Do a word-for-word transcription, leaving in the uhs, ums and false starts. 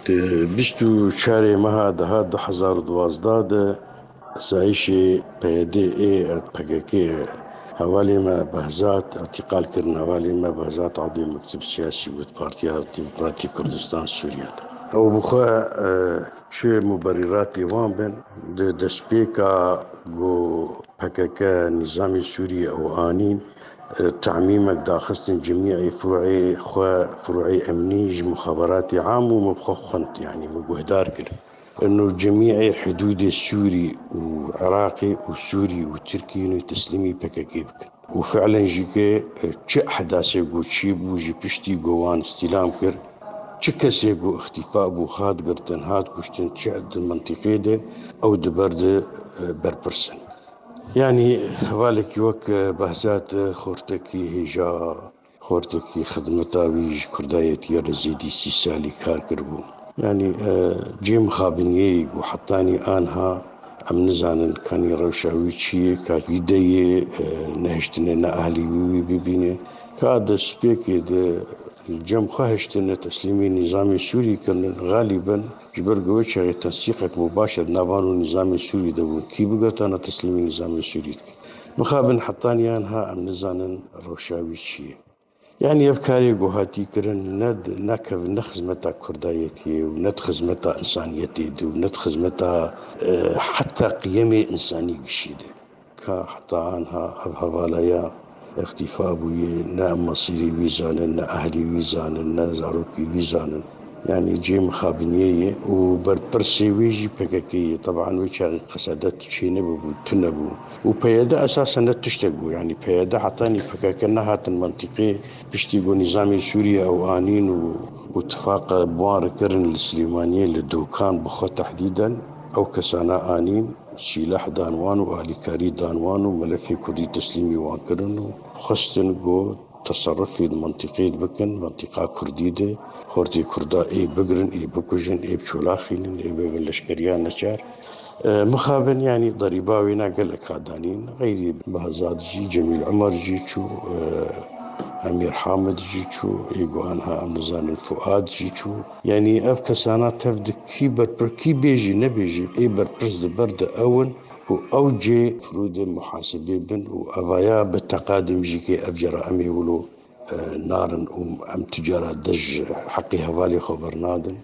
Di bîst û çarê meha deha du hezar û duwazdeh de asayişê P Y D'ê, P K K'ê, hevalê me Behzat îtîqal kirin, hevalê me Behzat Adê Mekteb Siyasî bû di Partiya Demokratîk Kurdistan Sûriye de. Ew bi xwe, e, çi muberîratê wan bin, di destpêka ku P K K nîzamê Sûriyê ew anîn, e, temîmek daxistin cemî'ê furû'ê xwe, furû'ê emnî ji muxaberatê am û min bi xwe xwend, yanî min guhdar kir. Ino cemî'ê hidûdê Sûrî û Iraqê û Sûrî û Tirkiyê ino teslîmî P K K bikin. Û fi'len jî ke, e, çi ehdasê ku çêbû ji piştî ku wan îstîlam kir, çi kesê ku îxtîfa bû, hat girtin, hat kuştin, çi di mintîqê de, ew di ber de, e, berpirs in. Yanî hevalekî wek, e, Behzat, e, xortekî hêja, xortekî xidmeta wî ji kurdayetiyê re zêdî sî salî kar kiribû. Yanî, e, cê mixabiniyê ku hetanî anha em nizanin kanî rewşa wî çi ye, ka wî de yê, e, nehiştine ne ahlî wî wî bibîne. Ka destpêkê de li cem xwe hiştine teslîmî nîzamê Sûrî kirinin, xalîben ji ber ku wê çaxê tensîqek mubaşer di nav wan û nîzamê Sûrî de bûn, kî bigirtana teslîmî nîzamê Sûrî dikin. Mixabin hetanî anha em nizanin rewşa wî çi ye. Yanî ev karê ku hatî kirin ne di, ne kev-, ne xizmeta kurdayetiyê û ne di xizmeta însaniyetê de û ne di xizmeta, e, heta qiyemê însanî gişî de. Ka heta anha ev hevalaya îxtîfa bûye, ne em mesîrê wî zanin, ne ehlê wî zanin, ne zarokê wî zanin. Yanî cê mixabiniyê ye û berpirsê wê jî P K K ye. Teban wê çaxê qesedet çênebûbû, tunebû. Û P Y D esasen ne tiştek bû. Yanî P Y D hetanî P K K nehatin mintîqê piştî ku nîzamê Sûriyê ew anîn û, û tifaqa bi wan re kirin li Silêmaniyê li Dokan bi xwe tehdîden ew kesana anîn, sîleh dan wan û alîkarî dan wan û melefê kurdî teslîmî wan kirin û xwestin ku teserrufê di mintîqê de bikin, mintîqa kurdî de, xortê kurda ê bigirin, ê bikujin, ê biçolaxînin, ê bibin leşkeriya neçar. E, mixabin, yanî derîba wêna gelek ha danîn. Xeyrî Behzad jî, Cemîl Umer jî çû, e, Emîr Hamid jî çû, ê ku anha em nizanin Fuad jî çû. Yanî ev kesana tev di kî berpir-, kî bêjî nebêjî, ê berpirs di ber de ew in û ew cê firûdê muhasebê bin û evaya bi teqadim jî ke ev cara em ê wilo, e, narin û em tu cara dej heqê hevalê xwe bernadin.